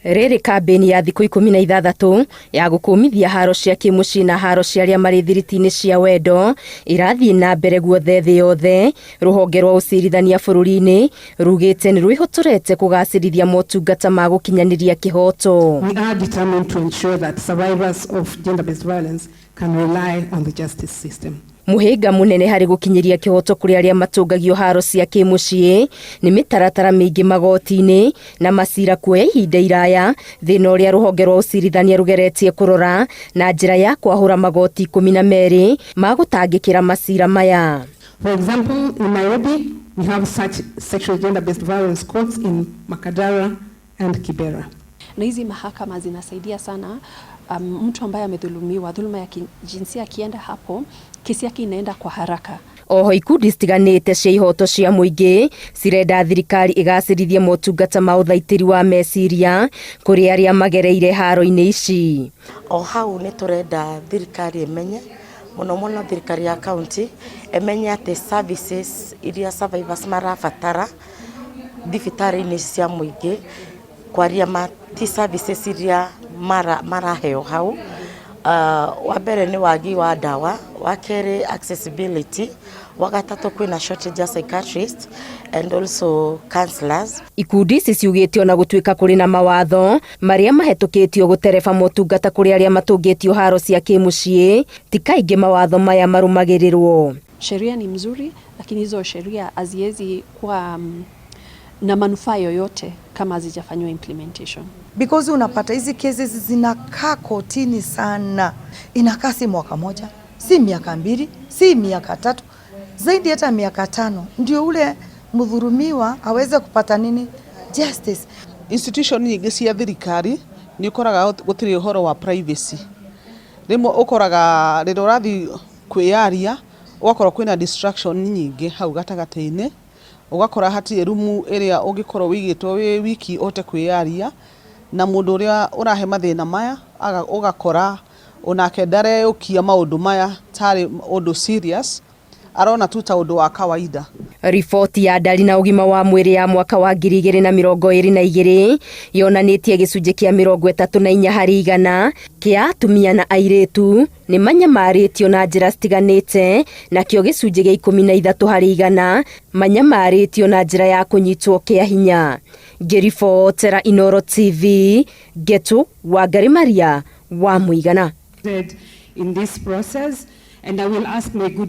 Rĩrĩ kambĩni ya thikũ 16 ya gũkũmithia haro cia kĩmũciĩ na haro cia arĩa marĩ thiriti-inĩ cia wendo irathiĩ na mbere guothe thĩ yothe. Rũhonge rwa ũcirithania bũrũri-inĩ rugĩte nĩ rwĩhotorete kũgacĩrithia motungata ma gũkinyanĩria kĩhoto. We are determined to ensure that survivors of gender-based violence can rely on the justice system. Mũhĩnga mũnene harĩ gũkinyĩria kĩhoto kũrĩ arĩa matũngagio haro cia kĩmũciĩ nĩ mĩtaratara mĩingĩ magoti-inĩ na macira kuoya ihinda iraya, thĩna ũrĩa rũhonge rwa ũcirithania rũgeretie kũrora na njĩra ya kwahũra magoti 12 ma gũtangĩkĩra macira maya. For example, in Nairobi, we have such sexual gender-based violence courts in Makadara and Kibera. Na hizi mahakama zinasaidia sana mtu ambaye amedhulumiwa dhuluma ya kijinsia akienda hapo, kesi yake inaenda kwa haraka. Oho ikundi citiganĩte cia ihoto cia mũingĩ cirenda thirikari ĩgacĩrithie motungata ma ũthaitĩri wa meciria kũrĩ arĩa magereire haro-inĩ ici. O hau nĩ tũrenda thirikari ĩmenye mũno mũno, thirikari ya county ĩmenye atĩ services iria survivors marabatara thibitarĩ-inĩ cia mũingĩ, kwaria ma, ti services iria maraheo hau. Wa mbere nĩ wagi wa ndawa, wa kerĩ accessibility, wa gatatũ kwĩna shortage ya psychiatrist and also counselors. Ikundi ici ciugĩte ona gũtuĩka kũrĩ na mawatho marĩa mahetũkĩtio gũtereba motungata kũrĩ arĩa matũngĩtio haro cia kĩmũciĩ, ti kaingĩ mawatho maya marũmagĩrĩrwo. Sheria ni mzuri, lakini hizo sheria haziwezi kuwa na manufaa yoyote kama hazijafanywa implementation. Because unapata hizi cases zinakaa kotini sana, inakaa si mwaka moja, si miaka 2, si miaka 3, zaidi hata miaka 5, ndio ule mdhulumiwa aweze kupata nini, justice. Institution nyingĩ cia thirikari nĩ ũkoraga gũtirĩ ũhoro wa privacy. Rĩmwe ũkoraga rĩrĩa ũrathiĩ kwĩyaria, ũgakorwo kwĩna distraction nyingĩ hau gatagatĩ-inĩ, ũgakora hatirĩ rumu ĩrĩa ũngĩkorwo wĩigĩtwo wĩ wiki ũhote kwĩyaria na mũndũ ũrĩa ũrahe mathĩna maya. Ũgakora onake ndareyũkia maũndũ maya tarĩ ũndũ serious, arona tu ta ũndũ wa kawaida. Riboti ya ndari na ũgima wa mwĩrĩ ya mwaka wa 2022 yonanĩtie gĩcunjĩ kĩa 34% kĩa atumia na airĩtu nĩ manyamarĩtio na njĩra citiganĩte, nakĩo gĩcunjĩ gĩa 13% manyamarĩtio na njĩra ya kũnyitwo kĩa hinya. Ngĩribotera Inooro TV, Ngetu Wangari Maria wa Mũigana. In this process, and I will ask my good